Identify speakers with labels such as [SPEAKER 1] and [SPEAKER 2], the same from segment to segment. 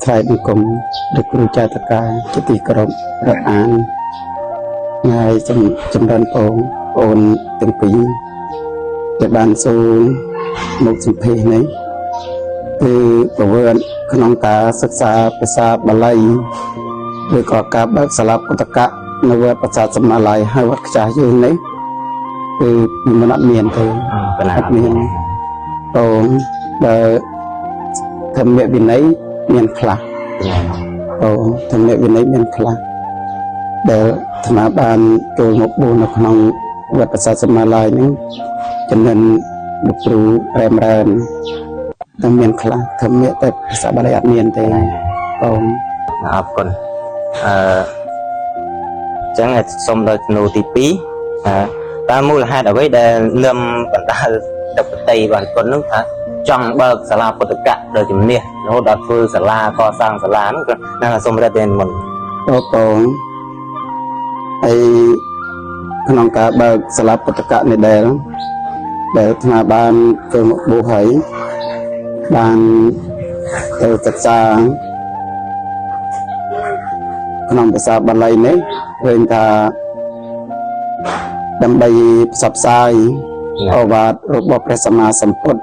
[SPEAKER 1] ថ្វាយបង្គំលោកគ្រូចាតកាជាទីគោរពរាប់អានហើយសូមចម្រើនពរអូនទាំងពីរដែលបានសូមមកសម្ភាសនេះគឺប្រវត្តិក្នុងការសិក្សាភាសាបាលីឬក៏ការបើកសាលាពុទ្ធកៈនៅវត្តប្រាសាទសមាល័យហើយវត្តខ្ចាស់យើងនេះគឺពីមុនអត់មានទេ
[SPEAKER 2] កណា
[SPEAKER 1] អត់មាន អូនបើធម្មវិន័យមានខ្លះអូធម្មវិន័យមានខ្លះដែលអាត្មាបានចូលមកបួសនៅក្នុងវត្តប្រាសាទសមាល័យហ្នឹងចំណិនលោកគ្រូរ៉ែមរ៉ែនតែមានខ្លះធម្មៈតែភាសាបាលីអត់មានទេអូន
[SPEAKER 2] អរគុណអឺអញ្ចឹងសូមដល់ជំនួរទី2អឺតើមូលហេតុអ្វីដែលនឹមបណ្ដាលដបតីរបស់គុណនោះថាចង់បើកសាលាពុទ្ធកៈដល់ជំនះរហូតដល់ធ្វើសាលាកសាងសាលានោះក៏ណាសូមរត់មុន
[SPEAKER 1] អូបងហើយក្នុងការបើកសាលាពុទ្ធកៈនេះដែលដែលអាត្មាបានចូលមកបួសហើយបានទៅសិក្សាក្នុងភាសាបាលីនេះឃើញថាដើម្បីផ្សព្វផ្សាយឱវាទរបស់ព្រះសម្មាសម្ពុទ្ធ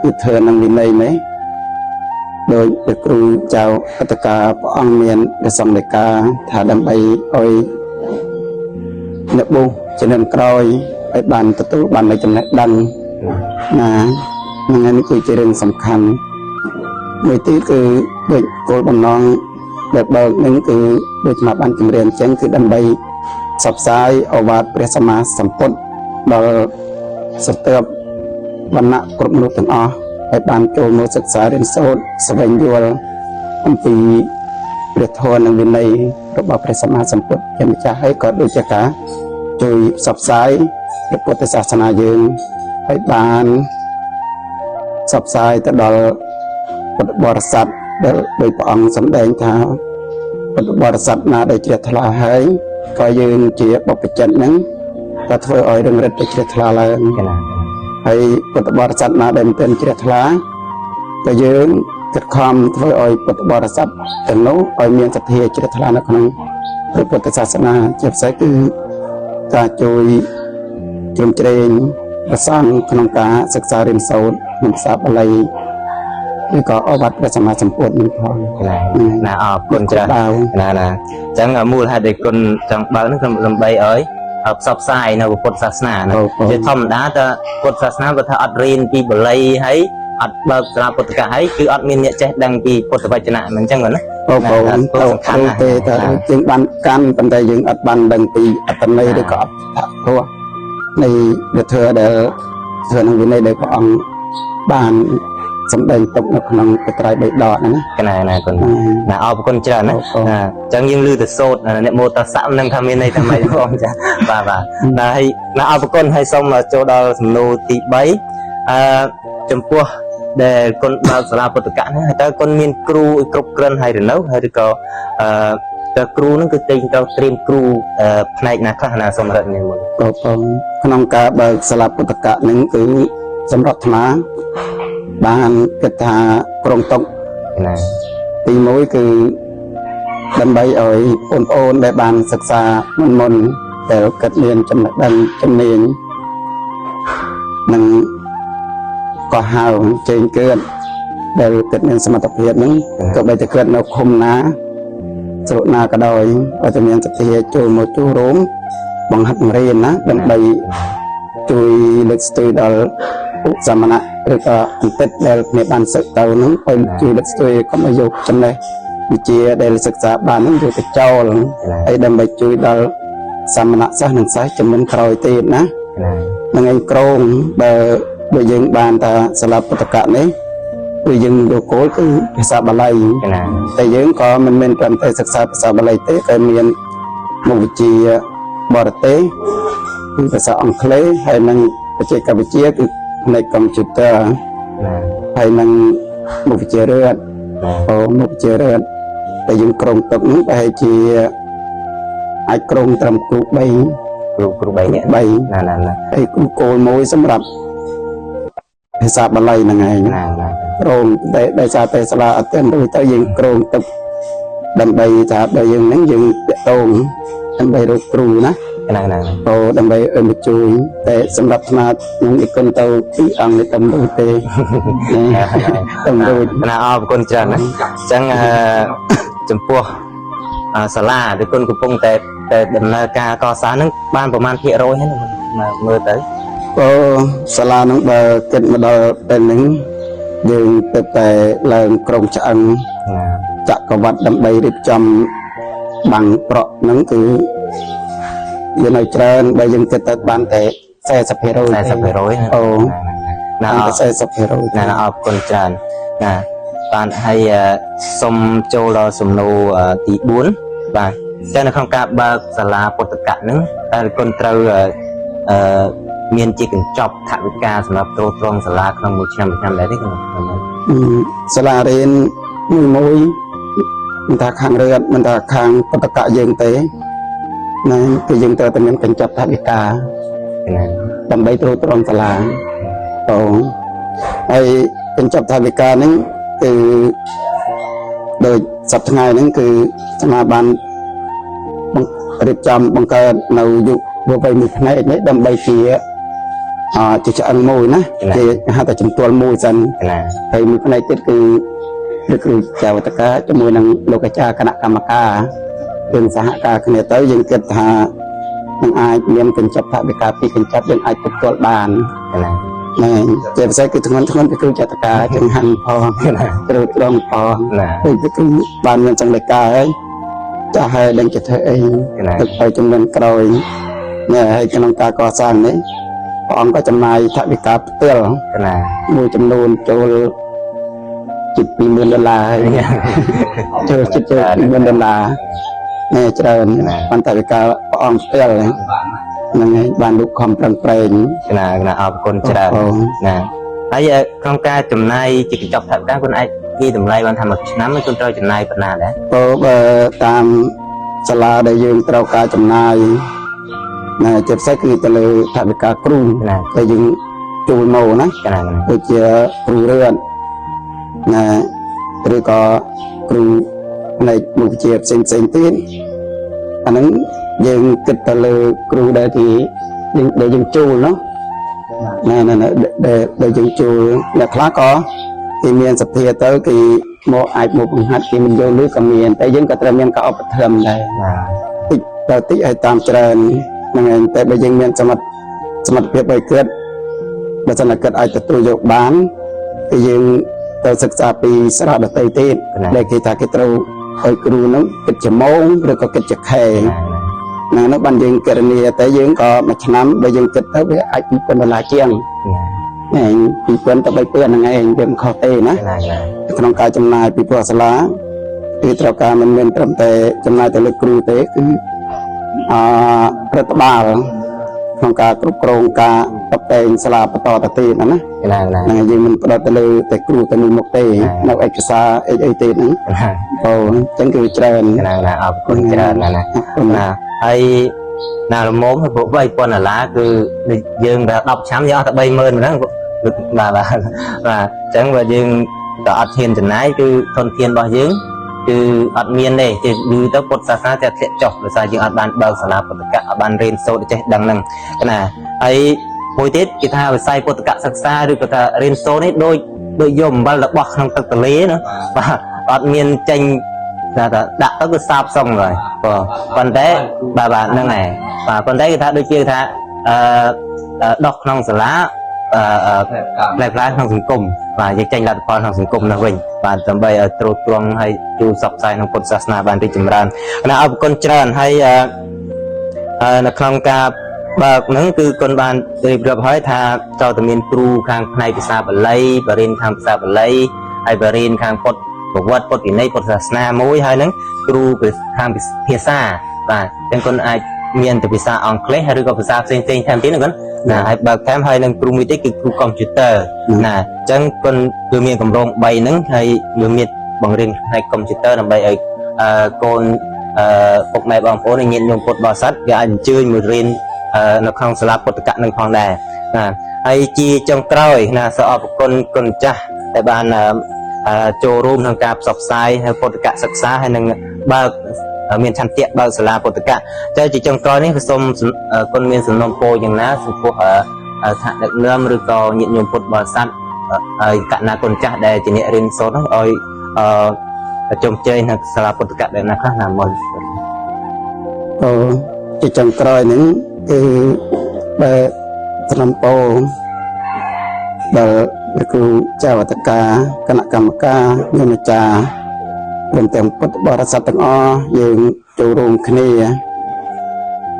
[SPEAKER 1] គឺធម៌និងវិន័យនេះដោយព្រះគ្រូចៅអត្តកាព្រះអង្គមានព្រះសង្ឃដីកាថាដើម្បីឲ្យអ្នកបុស្សជំនាន់ក្រោយឲ្យបានទទួលបាននូវចំណេះដឹងណាហ្នឹងហើយនេះគឺជារឿងសំខាន់មួយទៀតគឺដូចគោលបំណងដែលបើកនឹងគឺដូចមកបានជំរាបអញ្ចឹងគឺដើម្បីផ្សព្វផ្សាយឱវាទព្រះសម្មាសម្ពុទ្ធដល់សត្វវណ្ណៈគ្រប់មនុស្សទាំងអស់ឲ្យបានចូលមកសិក្សារៀនសូត្រស្វែងយល់អំពីព្រះធម៌និងវិន័យរបស់ព្រះសម្មាសម្ពុទ្ធជាម្ចាស់ហើយក៏ដូចជាការជួយផ្សព្វផ្សាយព្រះពុទ្ធសាសនាយើងឲ្យបានផ្សព្វផ្សាយទៅដល់ពុទ្ធបរិស័ទដែលដោយព្រះអង្គសម្ដែងថាពុទ្ធបរិស័ទណាដែលជ្រះថ្លាហើយក៏យើងជាបព្វជិតហ្នឹងក៏ធ្វើឲ្យរឹងរិតទៅជ្រះថ្លាឡើង
[SPEAKER 2] កណា
[SPEAKER 1] ហើយពុទ្ធបរិស័ទណាដែលមិនទាន់ជ្រះថ្លាក៏យើងគិតខំធ្វើឲ្យពុទ្ធបរិស័ទទាំងនោះឲ្យមានសទ្ធាជ្រះថ្លានៅក្នុងព្រះពុទ្ធសាសនាជាពិសេសគឺការជួយជ្រោមជ្រែងព្រះសង្ឃក្នុងការសិក្សារៀនសូត្រក្នុងភាសាបាលីឬក៏ឱវាទព្រះសម្មាសម្ពុទ្ធនេះផង
[SPEAKER 2] កណាណាអរគុណច្រើន
[SPEAKER 1] ដៅ
[SPEAKER 2] ណាណាអញ្ចឹងមូលហេតុដែលគុណចង់បើកនោះគឺដើម្បីឲ្យផ្សព្វផ្សាយនៅពុទ្ធសាសនាណាជាធម្មតាតើពុទ្ធសាសនាបើថាអត់រៀនពីបាលីហើយអត់បើកសាលាពុទ្ធកៈហើយគឺអត់មានអ្នកចេះដឹងពីពុទ្ធវចនៈមិនអញ្ចឹងណា
[SPEAKER 1] បងប្អូន
[SPEAKER 2] ណា
[SPEAKER 1] ទៅ
[SPEAKER 2] សំខាន់ណាស់
[SPEAKER 1] ទេតែយើងបានកាន់ប៉ុន្តែយើងអត់បានដឹងពីអត្តន័យឬក៏អត្ថព្រោះនៃវិធម៌ដែលធ្វើនឹងវិន័យដែលព្រះអង្គបានសម្ដែងទុកនៅក្នុងបត្រៃបិដកហ្នឹងណា
[SPEAKER 2] កណាណាគុណណាអរគុណច្រើនណា
[SPEAKER 1] អរគុណ
[SPEAKER 2] ណាអញ្ចឹងយើងឮទៅសូត្រអ្នកមោតសៈមិនដឹងថាមានន័យថាម៉េចផងចាបាទបាទណាហើយណាអរគុណហើយសូមចូលដល់សំណួរទី3អឺចំពោះដែលគុណបើកសាលាពុទ្ធកៈហ្នឹងតើគុណមានគ្រូឲ្យគ្រប់គ្រាន់ហើយឬនៅហើយឬក៏អឺតើគ្រូហ្នឹងគឺតែងត្រូវត្រៀមគ្រូអឺផ្នែកណាខ្លះណាសូមរដ្ឋនិមន្ត
[SPEAKER 1] បងប្អូនក្នុងការបើកសាលាពុទ្ធកៈហ្នឹងគឺសម្រាប់អាត្មាបានគិតថាក្រុងតុក
[SPEAKER 2] ណា
[SPEAKER 1] ទី1គឺដើម្បីឲ្យបងប្អូនដែលបានសិក្សាមុនមុនៗដែលគិតមានចំណេះដឹងជំនាញនិងក៏ហៅជើងកើតដែលគិតមានសមត្ថភាពហ្នឹងក៏បីតែកើតនៅឃុំណាស្រុកណាក៏ដោយឲ្យតែមានសទ្ធាចូលមកចូលរួមបង្ហាត់បង្រៀនណាដើម្បីជួយលើកស្ទួយដល់ឧសមណៈឬក៏អន្តិតដែលគ្នាបានសិក្សាទៅហ្នឹងឲ្យជួយលើកស្ទួយកុំឲ្យយកចំណេះវិជ្ជាដែលសិក្សាបានហ្នឹងយកទៅចោលហើយដើម្បីជួយដល់សមណៈសិស្សនិងសិស្សជំនាន់ក្រោយទៀតណា
[SPEAKER 2] ណា
[SPEAKER 1] នឹងឯងក្រងបើបើយើងបានថាសាលាពុទ្ធកៈនេះគឺយើងយកគោលគឺភាសាបាលី
[SPEAKER 2] ណា
[SPEAKER 1] តែយើងក៏មិនមែនត្រឹមតែសិក្សាភាសាបាលីទេក៏មានមុខវិជ្ជាបរទេសគឺភាសាអង់គ្លេសហើយនិងបច្ចេកវិទ្យាគឺផ្នែកកុំព្យូទ័រ
[SPEAKER 2] ណា
[SPEAKER 1] ហើយនិងមុខវិជ្ជារឿតអូមុខវិជ្ជារឿតតែយើងក្រុងទុកហ្នឹងប្រហែលជាអាចក្រុងត្រឹមគ្រូ3
[SPEAKER 2] គ្រូគ្រូ3នាក់
[SPEAKER 1] 3
[SPEAKER 2] ណាណាណា
[SPEAKER 1] ហើយគ្រូគោលមួយសម្រាប់ភាសាបាលីហ្នឹងឯង
[SPEAKER 2] ណាណា
[SPEAKER 1] ក្រងតែដោយសារតែសាលាអត់ទាន់រួចទៅយើងក្រងទឹកដើម្បីថាបើយើងហ្នឹងយើងតាក់ទងដើម្បីរកគ្រូណា
[SPEAKER 2] ណាណា
[SPEAKER 1] អូដើម្បីឲ្យមកជួយតែសម្រាប់អាត្មានឹងឯគុណទៅពីរអង្គនេះតំរួចទេតំរួច
[SPEAKER 2] ណាអរគុណច្រើនណាអញ្ចឹងអឺចំពោះអឺសាលាដែលគុណកំពុងតែតែដំណើរការកសាងហ្នឹងបានប្រមាណភាគរយហ្នឹងមកមើលទៅ
[SPEAKER 1] អូសាលានឹងបើគិតមកដល់ពេលហ្នឹងយើងទៅតែឡើងក្រុងឆ្អឹង
[SPEAKER 2] ណា
[SPEAKER 1] ចក្រវត្តដើម្បីរៀបចំបាំងប្រក់ហ្នឹងគឺយើងនៅច្រើនបើយើងគិតទៅបានតែ40%
[SPEAKER 2] 40%ណា
[SPEAKER 1] អូ
[SPEAKER 2] ណា
[SPEAKER 1] បាន
[SPEAKER 2] អរ
[SPEAKER 1] តែ40%
[SPEAKER 2] ណាអរគុណច្រើនណាបានហើយអឺសូមចូលដល់សំណួរអឺទី4បាទតែនៅក្នុងការបើកសាលាពុទ្ធកៈហ្នឹងតើគុណត្រូវអឺអឺមានជាកញ្ចប់ថវិកាសម្រាប់ទ្រទ្រង់សាលាក្នុងមួយឆ្នាំមួយឆ្នាំដែរទេក្នុងក្នុង
[SPEAKER 1] អឺសាលារៀនមួយមួយមិនថាខាងរឿនមិនថាខាងបតកៈយើងទេណាគឺយើងត្រូវតែមានកញ្ចប់ថវិកា
[SPEAKER 2] ណា
[SPEAKER 1] ដើម្បីទ្រទ្រង់សាលាបងហើយកញ្ចប់ថវិកាហ្នឹងគឺដោយសប្តាហ៍ថ្ងៃហ្នឹងគឺស្មាបានបង្រៀបចំបង្កើតនៅយុវវ័យមួយផ្នែកនេះដើម្បីជាអជាឆ្អឹងមួយណាជាហៅថាជំទាល់មួយសិន
[SPEAKER 2] ណា
[SPEAKER 1] ហើយមួយផ្នែកទៀតគឺលោកគ្រូចៅវត្តកាជាមួយនឹងលោកអាចារ្យគណៈកម្មការយើងសហការគ្នាទៅយើងគិតថានឹងអាចមានកញ្ចប់ថវិកាពីរកញ្ចប់យើងអាចទទួលបាន
[SPEAKER 2] ណា
[SPEAKER 1] ណែជាពិសេសគឺធ្ងន់ធ្ងន់ពីគ្រូចតកាចង្ហាន់ផងគ្រូត្រង់ផង
[SPEAKER 2] ណា
[SPEAKER 1] ដូចពីគ្រូបានមានចង្លិកាហើយចាស់ហើយដឹងจะធ្វើអី
[SPEAKER 2] ណា
[SPEAKER 1] ទឹកឲ្យចំនួនក្រោយណែហើយក្នុងការកសាងនេះព្រះអង្គក៏ចំណាយថវិកាផ្ទាល់
[SPEAKER 2] ណា
[SPEAKER 1] មួយចំនួនចូលជិត20000ដុល្លារហើយចូលជិតចូល20000ដុល្លារណែច្រើនបានថវិកាព្រះអង្គផ្ទាល់ហ្នឹងហើយបានលោកខំប្រឹងប្រែង
[SPEAKER 2] ណាណាអរគុណច្រើន
[SPEAKER 1] អូ
[SPEAKER 2] ណាហើយអឺក្នុងការចំណាយជាកញ្ចប់ថវិកាគុណអាចពីតម្លៃបានថាមួយឆ្នាំគុណត្រូវចំណាយប៉ុណ្ណាដែរ
[SPEAKER 1] ព្រោះបើតាមសាលាដែលយើងត្រូវការចំណាយណែជាពិសេសគឺទៅលើថវិកាគ្រូ
[SPEAKER 2] ណា
[SPEAKER 1] ដែលយើងជួលមកណា
[SPEAKER 2] ណាណា
[SPEAKER 1] ដូចជាគ្រូរឿនណាឬក៏គ្រូផ្នែកមុខវិជ្ជាផ្សេងផ្សេងៗទៀតអាហ្នឹងយើងគិតទៅលើគ្រូដែលទីយើងដែលយើងជួលនោះណាណាណាដែលដែលយើងជួលអ្នកខ្លះក៏គេមានសទ្ធាទៅគេមកអាចមកបង្ហាត់គេមិនយល់ឬក៏មានតែយើងក៏ត្រូវមានការឧបត្ថម្ភដែរ
[SPEAKER 2] ណា
[SPEAKER 1] តិចដល់តិចឲ្យតាមច្រើនហ្នឹងឯងតែបើយើងមានសមត្ថភាពឲ្យគិតបើសិនតែគិតអាចទទួលយកបានគឺយើងទៅសិក្សាពីសារៈដតីទៀតដែលគេថាគេត្រូវឲ្យគ្រូហ្នឹងគិតជាម៉ោងឬក៏គិតជាខែ
[SPEAKER 2] ណា
[SPEAKER 1] ហ្នឹងនោះបានយើងគណនាតែយើងក៏មួយឆ្នាំបើយើងគិតទៅវាអាច2000ដុល្លារជាង
[SPEAKER 2] ណា
[SPEAKER 1] ហ្នឹង2000ទៅ3000ហ្នឹងឯងវាមិនខុសទេណា
[SPEAKER 2] ណាណា
[SPEAKER 1] ក្នុងការចំណាយពីព្រោះសាលាគឺត្រូវការមិនមែនត្រឹមតែចំណាយទៅលើគ្រូទេគឺអរដ្ឋបាលក្នុងការគ្រប់គ្រងការតបតែងសាលាបន្តទៅទៀតណាណា
[SPEAKER 2] ណាណា
[SPEAKER 1] ហ្នឹងហើយយើងមិនផ្ដោតទៅលើតែគ្រូតែមួយមុខទេនៅឯកសារអីអីទៀតហ្នឹង
[SPEAKER 2] ណា
[SPEAKER 1] អូអញ្ចឹងគឺច្រើន
[SPEAKER 2] ណាណាអរគុណច្រើនណាស់ណា
[SPEAKER 1] អរគុណ
[SPEAKER 2] ណាហើយណាល្មមពួក3000ដុល្លារគឺដូចយើងដល់10ឆ្នាំយើងអស់តែ30000ម្ដងបាទបាទបាទអញ្ចឹងបើយើងក៏អត់ហ៊ានចំណាយគឺធនធានរបស់យើងគឺអត់មានទេគឺយូរទៅពុទ្ធសាសនាតែធ្លាក់ចុះដោយសារយើងអត់បានបើកសាលាពុទ្ធកៈអត់បានរៀនសូត្រចេះដឹងហ្នឹងណាហើយមួយទៀតគេថាវិស័យពុទ្ធកៈសិក្សាឬក៏ថារៀនសូត្រនេះដូចដូចយកអំបិលរបស់ក្នុងទឹកទន្លេណាបាទអត់មានចេញ ថាថាដាក់ទៅគឺសាបសុងហើយបាទប៉ុន្តែបាទបាទហ្នឹងហើយបាទប៉ុន្តែគេថាដូចជាថាអឺដោះក្នុងសាលាអឺផ្លែផ្លែក្នុងសង្គមបាទយើងចេញលទ្ធផលក្នុងសង្គមនោះវិញបាទដើម្បីឲ្យត្រួតត្រងហើយជួយផ្សព្វផ្សាយក្នុងពុទ្ធសាសនាបានរីកចម្រើនគណៈអរគុណច្រើនហើយអឺនៅក្នុងការបើកហ្នឹងគឺគុណបានរៀបរាប់ហើយថាត្រូវតែមានគ្រូខាងផ្នែកភាសាបាលីបរិញ្ញាខាងភាសាបាលីហើយបរិញ្ញាខាងពុទ្ធប្រវត្តិពុទ្ធវិន័យពុទ្ធសាសនាមួយហើយហ្នឹងគ្រូខាងភាសាបាទអញ្ចឹងគុណអាចមានតែភាសាអង់គ្លេសឬក៏ភាសាផ្សេងៗថែមទៀតណាគុណណាហើយបើកថែមហើយនឹងគ្រូមួយទៀតគឺគ្រូកុំព្យូទ័រណាអញ្ចឹងគុណគឺមានកម្រង3ហ្នឹងហើយវាមានបង្រៀនផ្នែកកុំព្យូទ័រដើម្បីឲ្យកូនអឺពុកម៉ែបងប្អូននិងញាតិញោមពុទ្ធបរិស័ទគេអាចអញ្ជើញមករៀននៅក្នុងសាលាពុទ្ធកៈនឹងផងដែរណាហើយជាចុងក្រោយណាសូមអរគុណគុណចាស់ ដែលបានចូលរួមក្នុងការផ្សព្វផ្សាយហើយពុទ្ធកសិក្សាហើយនឹងបើកមានឆន្ទៈបើកសាលាពុទ្ធកៈតែជាចុងក្រោយនេះក៏សូមគុណមានសំណូមពរយ៉ាងណាចំពោះថ្នាក់ដឹកនាំឬក៏ញាតិញោមពុទ្ធបរិស័ទហើយកណាគុណចាស់ដែលជាអ្នករៀនសូត្រនោះឲ្យជោគជ័យនៅសាលាពុទ្ធកៈបែបណាខ្លះណាមុន
[SPEAKER 1] ក៏ជាចុងក្រោយហ្នឹងគឺបើសំណូមពរដល់ព្រះគ្រូចៅអធិការគណៈកម្មការញោមអាចារ្យព្រមទាំងពុទ្ធបរិស័ទទាំងអស់យើងចូលរួមគ្នា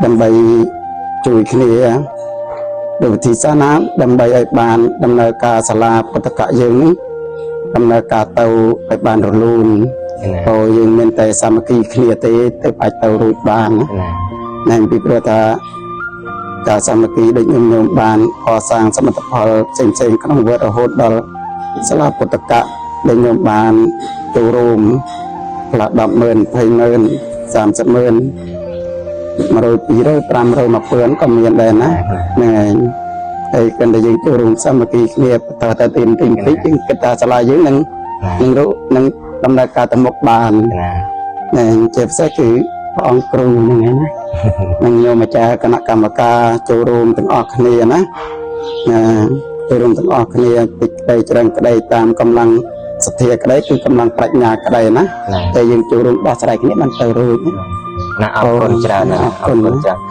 [SPEAKER 1] ដើម្បីជួយគ្នាដោយវិធីសាស្ត្រណាដើម្បីឲ្យបានដំណើរការសាលាពុទ្ធកៈយើងនេះដំណើរការទៅឲ្យបានរលូន
[SPEAKER 2] ណា
[SPEAKER 1] ព្រោះយើងមានតែសាមគ្គីគ្នាទេទើបអាចទៅរួចបានណា
[SPEAKER 2] ណា
[SPEAKER 1] ណែពីព្រោះថាការសាមគ្គីដូចញោមញោមបានកសាងសមិទ្ធផលផ្សេងៗក្នុងវត្តរហូតដល់សាលាពុទ្ធកៈដែលញោមបានចូលរួមខ្លះ100000 200,000 300,000 100 200 500 1000ក៏មានដែរណាហ្នឹងហើយហើយកាន់តែយើងចូលរួមសាមគ្គីគ្នាបន្តទៅទីទីតិចយើងគិតថាសាលាយើងនឹងនឹងរកនឹងដំណើរការទៅមុខបាន
[SPEAKER 2] ណា
[SPEAKER 1] ណែជាពិសេសគឺព្រះអង្គគ្រូហ្នឹងឯងណា និងញោមអាចារ្យគណៈកម្មការចូលរួមទាំងអស់គ្នាណាណាចូលរួមទាំងអស់គ្នាតិចក្តីច្រើនក្តីតាមកម្លាំងសទ្ធាក្តីគឺកម្លាំងប្រាជ្ញាក្តីណា
[SPEAKER 2] ណា
[SPEAKER 1] តែយើងចូលរួមដោះស្រាយគ្នាបានទៅរួចណា
[SPEAKER 2] ណាអរគុណច្រើនណា
[SPEAKER 1] អរគុណ
[SPEAKER 2] អរគុណច្រើន។